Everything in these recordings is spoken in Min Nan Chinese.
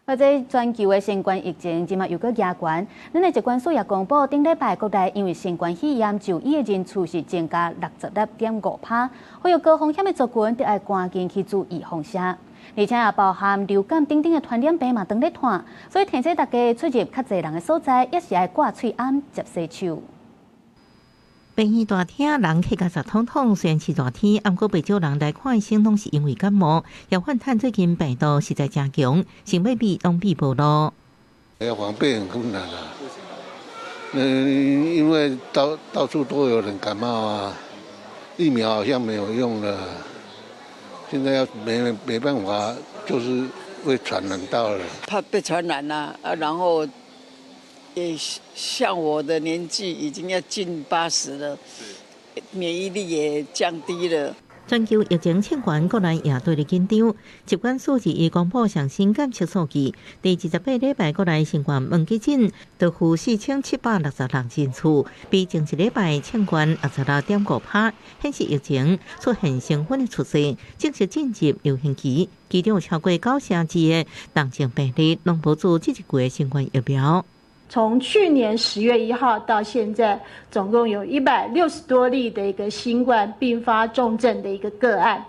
或者全球的新冠疫情，這馬又閣加懸。咱的疾管署也公布，頂禮拜國內因為新冠肺炎就醫的人數是增加66.5%，呼籲高風險的族群，得愛趕緊去注預防射。而且也包含流感等等的傳染病嘛，當咧湠，所以提醒大家出入較濟人的所在，也是愛掛喙罨、捷洗手。病院大廳人客甲雜統統，雖然是熱天，毋過袂少人來看醫生，攏是因為感冒。也反嘆最近病毒實在誠強，想欲避攏避無路。要防備很困難啊！嗯，因為到到處都有人感冒啊，疫苗好像沒有用了，現在要沒辦法，就是會傳染到了。怕被傳染啊，啊，然後也像我的年紀已經要近80了，免疫力也降低了。全球疫情衝懸，國內也對咧緊張。疾管署已公布上新監測數據，佇28禮拜國內新冠問急診，就負4766人次，比前一禮拜衝懸66.5%，顯示疫情出現升溫的趨勢，正式進入流行期。其中有超過九成二的重症病例，攏無注這一季的新冠疫苗。從去年10月1號到現在，總共有160多例的一個新冠併發重症的一個個案。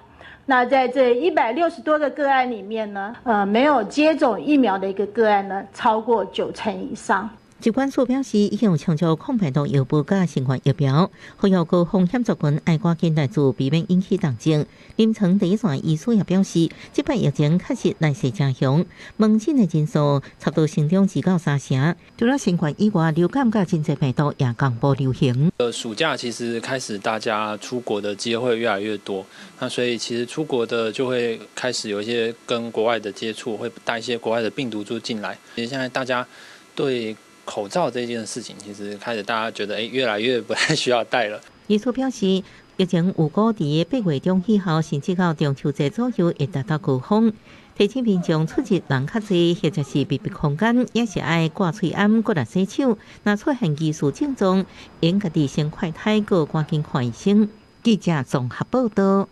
那在這160多個個案裡面呢，沒有接種疫苗的一個個案呢，超過九成以上。疾管署表示，已經有充足抗病毒藥物佮新冠疫苗，呼籲高風險族群愛趕緊來注，避免引起重症。臨床第一線醫師也表示，這擺疫情確實來勢誠兇，門診的人數差不多成長2到3成。除了新冠以外，流感佮真濟病毒也同步流行。暑假其實開始大家出國的機會越來越多，那所以其實出國的就會開始有一些跟國外的接觸，會帶一些國外的病毒株進來。其實現在大家對口罩這件事情，其實開始大家覺得，越來越不太需要戴了。醫師表示，疫情預估佇8月中以後，甚至到中秋節左右會達到高峰。提醒民眾出入人較濟，或者是密閉空間，也是愛掛喙罨、骨力洗手。若出現疑似症狀，應家己先快篩，閣趕緊看醫生。記者綜合報道。